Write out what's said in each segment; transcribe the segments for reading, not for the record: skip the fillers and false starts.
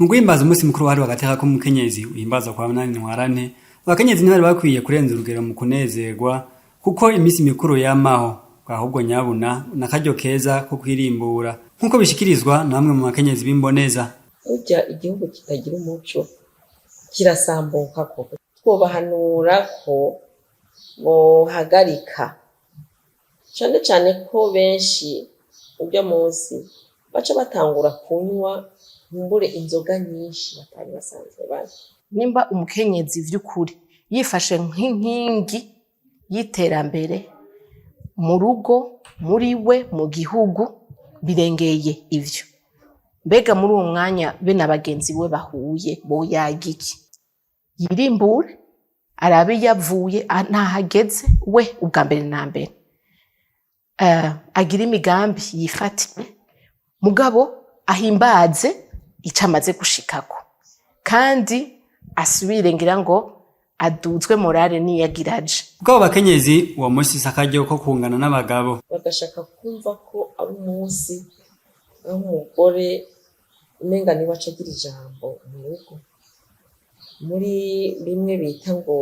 Mu guhimbaza umunsi mukuru wahariwe agateka k'umukenyezi uhimbazwa kwa munani Ntwarante, abakenyezi ntibari bakwiye kurenza urugero mu kunezerwa kuko iminsi mikuru yamaho, ahubwo nyabuna n'akaryo keza ko kwirimbura, nk'uko bishikirizwa na bamwe mu bakenyezi b'imboneza. Burya igihugu kitagira umuco kirasambuka koko. Twobahanura ko bohagarika, cane cane ko benshi urya munsi baca batangura kunywa nkumbure inzoga nyinshi batari basanzwe banywa. Nimba umukenyezi vy'ukuri yifashe nk'inkingi y'iterambere mu rugo, muri we, mu gihugu, birengeye ivyo. Mbega muri uwo mwanya be na bagenzi we bahuye boyaga iki? Yirimbure, arabe iyo avuye n'ahageze we ubwa mbere na mbere, agire imigambi yifatire, mugabo ahimbaze ico amaze gushikako, kandi asubire ngira ngo aduzwe morale niyagira aje. Kuko abo bakenyezi uwo munsi si akaryo ko kungana n'abagabo. Bagashaka kumva ko ari umunsi aho umugore umenga niwe aca agira ijambo mu rugo, muri bimwe bita ngo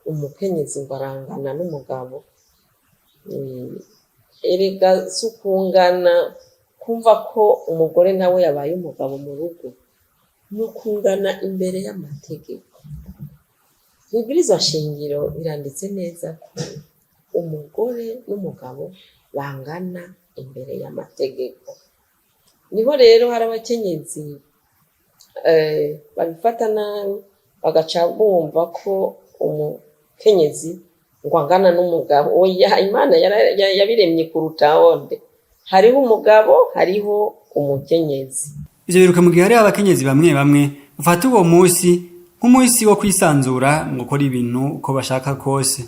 umukenyezi ngo arangana n'umugabo. Erega si ukungana, kumva ko umugore nawe yabaye umugabo mu rugo ni ukungana imbere y'amategeko. Mw'ibwirizwa shingiro biranditse neza ko umugore n'umugabo bangana imbere y'amategeko. Niho rero hari abakenyezi babifata nabi, bagaca bumva ko umukenyezi ngo angana n'umugabo. Oya, Imana yabiremye kuruta onde. Hariho umugabo, hariho umukenyezi. Ivyo biruka mu gihe hariho abakenyezi bamwe bamwe bafata uwo musi nk'umusi wo kwisanzura mu gukora ibintu uko bashaka kose.